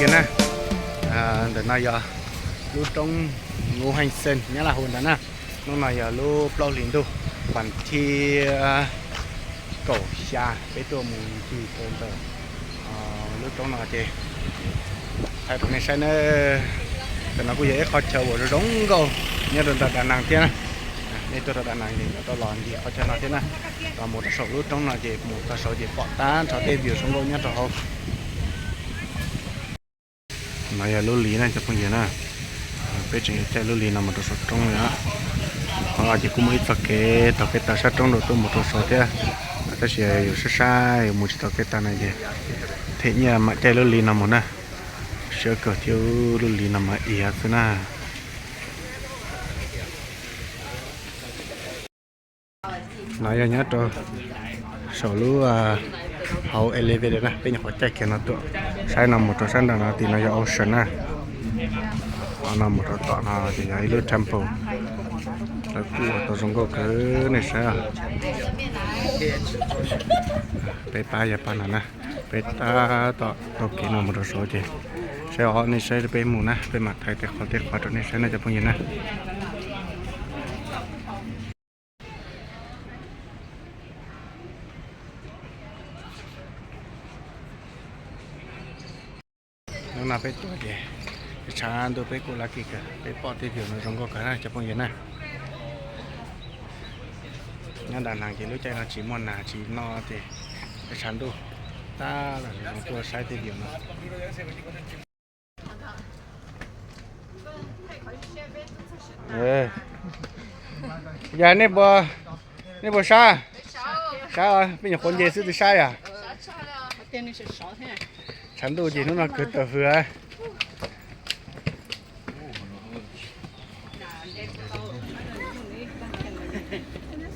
Na, ntawm no yog lub roob Ngũ Hành Sơn Nyab Laj hu ntawd na. Hnub no yog lub plaub hlis ntuj, vas thib kaum xya peb tuaj mus ncig rau ntawm lub roob no ces thaij rau nej saib na. Ntawm no kuj yog ib qhov chaw uas zoo zoo nkauj nyob rau ntawm Đà Nẵng thiab na. Nej tuaj rau Đà Nẵng ces yuav tau los ncig qhov chaw no thiab na. Los mus rau saum lub roob no ces mus txog saud ces pom tag nrho tej view zoo nkauj nyob rau hauv. No yog lub li na cov phooj ywg na. Peb tseem yuav caij lub li no mus rau saum roob li na. Qhov no ces kuj muaj ib txoj kev taug kev taw sab roob rau tuaj mus rau saud thiab, tab sis yus sab sab yus mus tsis taug kev taw no ces them nyiaj mam caij lub li no mus na. Siab kawg thiab, lub li no mas iav xwb na. No yog nyob rau saum lub hauv elevator na, peb nyuam qhuav caij kiag no tuaj saib no mus rau sab nram no, tim no yog ocean na. Qhov no mus rau tom no ces yog ib lub temple, lawv kuj ua tau zoo nkauj kawg nej saib. Peb pab yog pab no na, peb tab tom taug kev no mus rau saud ces saib os, nej saib peb mus na, peb mam thaij tej qhov tej qhov rau nej saib na cov phooj ywg na. Hnub no peb tuaj ces tshav ntuj peb kuj lucky kawg, peb pom tej view no zoo nkauj kawg na cov phooj ywg na. Nyob Đà Nẵng ces lub caij no tsis muaj nas tsis noj ces tshav ntuj tab tom zoo tuaj saib tej view no. Yog nej puas, nej puas sab? Sab, peb nyuam qhuav nce xwb twb sab yom. Tshav ntuj ces hnub no kawg tawm hws.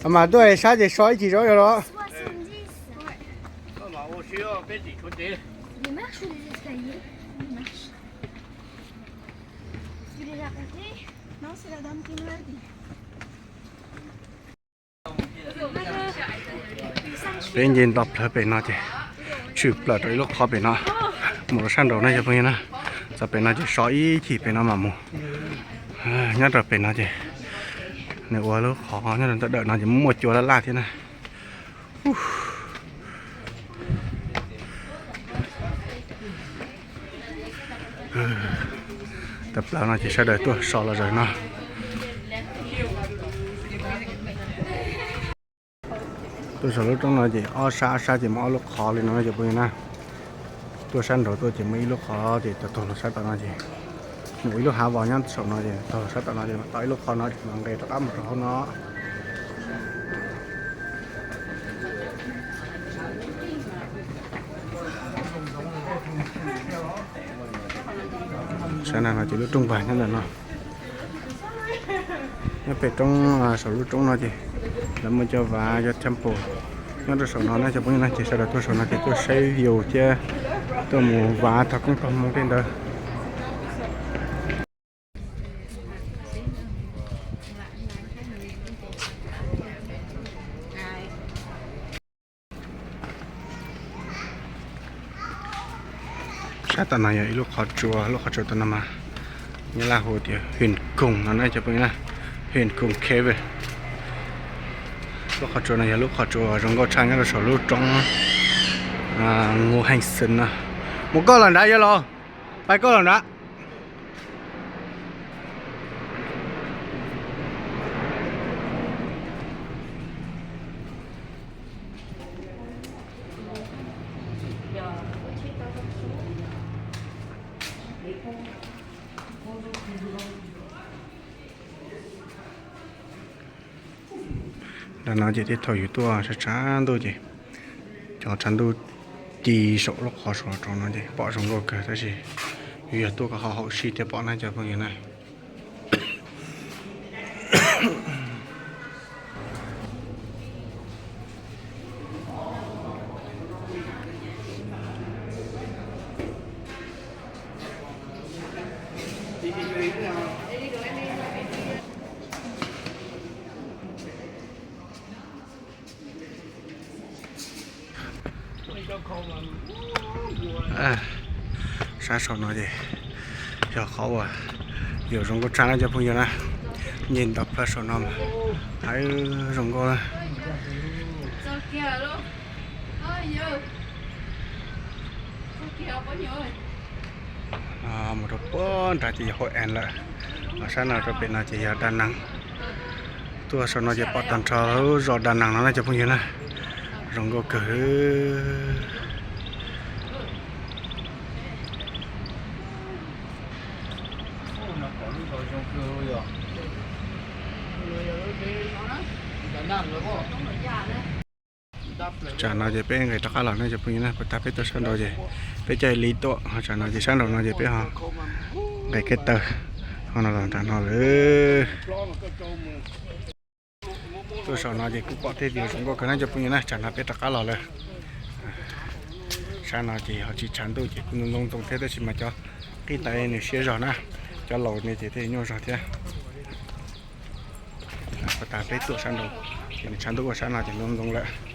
Mas tuaj sab ces so ib chim zov yog los. Peb nce nto plawv pem no ces tshwm plaws rau ib lub qhov pem no, mus rau sab nraud na cov phooj ywg na. Txog pem no ces so ib chim pem no mam mus. Nyob rau pem no ces nws ua lub qhov nyob rau ntawm dawm no ces muaj cua laj laj thiab na. Tawm plaws no ces sawv daws tuaj so los zaum no. Tuaj saum lub roob no ces ob sab, ob sab ces muaj ob lub qhov li no cov phooj ywg na. Tuaj sab nraud tuaj ces muaj ib lub qhov ces taug taug los sab tom no ces mus ib lub hav vos nyob saum no ces taug los sab tom no ces mam tau ib lub qhov no ces mam nqes rov qab mus rau hauv no. Sab no ces lub rooj vag nyob ntawm no. Nyob pem roob, saum lub roob no ces lawv muaj cov vav cov temple nyob rau saum no na cov phooj ywg na. Ces sawv daws tuaj saum no ces tuaj saib view thiab tuaj mus vav thov koob thov hmoov tej ntawd. Sab tom no yog ib lub qhov tsua, lub qhov tsua tom no mas Nyab Laj hu tias Huyền Cung no na cov phooj ywg na. Huyền Cung Cave. Lub qhov tsua no yog lub qhov tsua zoo nkauj tshaj nyob rau saum lub roob Ngũ Hành Sơn no. Mus koj los nrad yog los? Pais koj los nrad. Ntawm no ces tej thaum yus tuaj tshav tshav ntuj ces cov tshav ntuj ci saum lub qhov saum roob no ces pom zoo nkauj kawg, tab sis yus yog tuaj kom haum haum sij thiaj pom na cov phooj ywg na. Sab saum no ces yog qhov uas yuav zoo nkauj tshaj na cov phooj ywg na. Nce nto plawg saum no mas zoo nkauj. Mus rau puag nrad ces yog Hội An lawm. Ho sab no rau pem no ces yog Đà Nẵng. Tuaj saum no ces pom tag nrho lub zos Đà Nẵng no na cov phooj ywg na. Zoo nkauj kawg. Tsam no ces peb nqes rov qab los ne cov phooj ywg na, puag ta peb tuaj sab nraud ces peb caij Lý Tưởng, tsam no ces sab nraum no ces peb ho nqes kev taw ho no los nram no lawm. Tuaj saum no ces kuj pom tej view zoo nkauj kawg na cov phooj ywg na, tsam no peb rov qab los lawm. Sab no ces ho tsis tshav ntuj ces kuj ntxoov ntxoo thiab tab sis mas cov qib tais nws siab zog na, cov laus ne ces tej nyuaj zog thiab. Puag ta peb tuaj sab nraud ces nws tshav ntuj, ua sab no ces ntxoov ntxoo lawm.